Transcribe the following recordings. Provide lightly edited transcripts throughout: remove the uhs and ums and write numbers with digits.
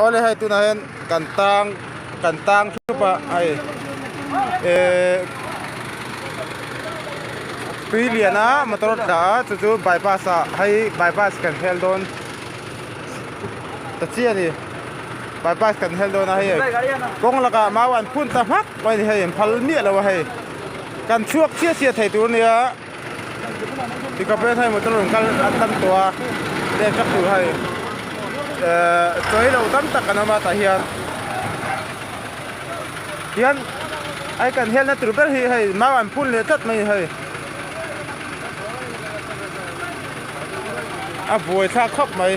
Awle hei tunah hian kan tang kan tang thup a hei ehh tui lian a motor tla a chu chu bypass ah hei bypass kan hel dawn ta chiah a ni bypass kan hel dawn a hei kawng lakah mau an phun ta hmak mai a ni hei an phal miah lo a hei kan chhuak chiah chiah thei tur a nia. Pickup hian hei motor rawn kal an tam tawh a leng kap tur hei ehh chawi lo tam tak an awm a tah hian hian ai kan helna tur ber hi hei mau an phun leh tlat mai a ni hei a buai thlak khawp mai.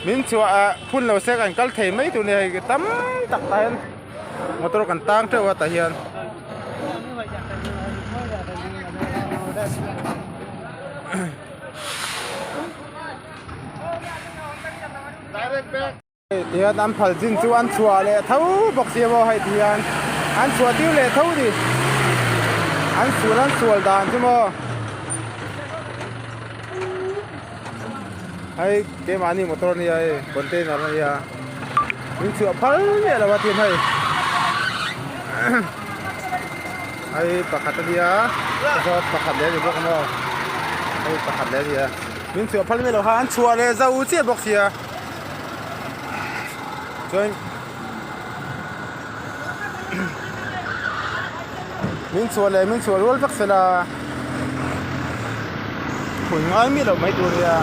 Min chhuah ah phun lo se kan kal thei mai tur a ni hei tam tak tah hian. Motor kan tang teuh a tah hian tihian an phal chin chu an chhuah leh tho bawk si maw hei tihian an chhuah tir leh tho ni an sual an sual dan chu maw hei keimahni motor a nia hei container a nia. Min chhuah phal miah lo a tin hei hei pakhat a nia zawt pakhat leh a ni bawk maw hei pakhat leh a nia min chhuah phal miah lo kha an chhuah leh zo chiah bawk sia chuan min chhuah leh min chhuah rual vek sela phui ngai miah lo mai tur a nia.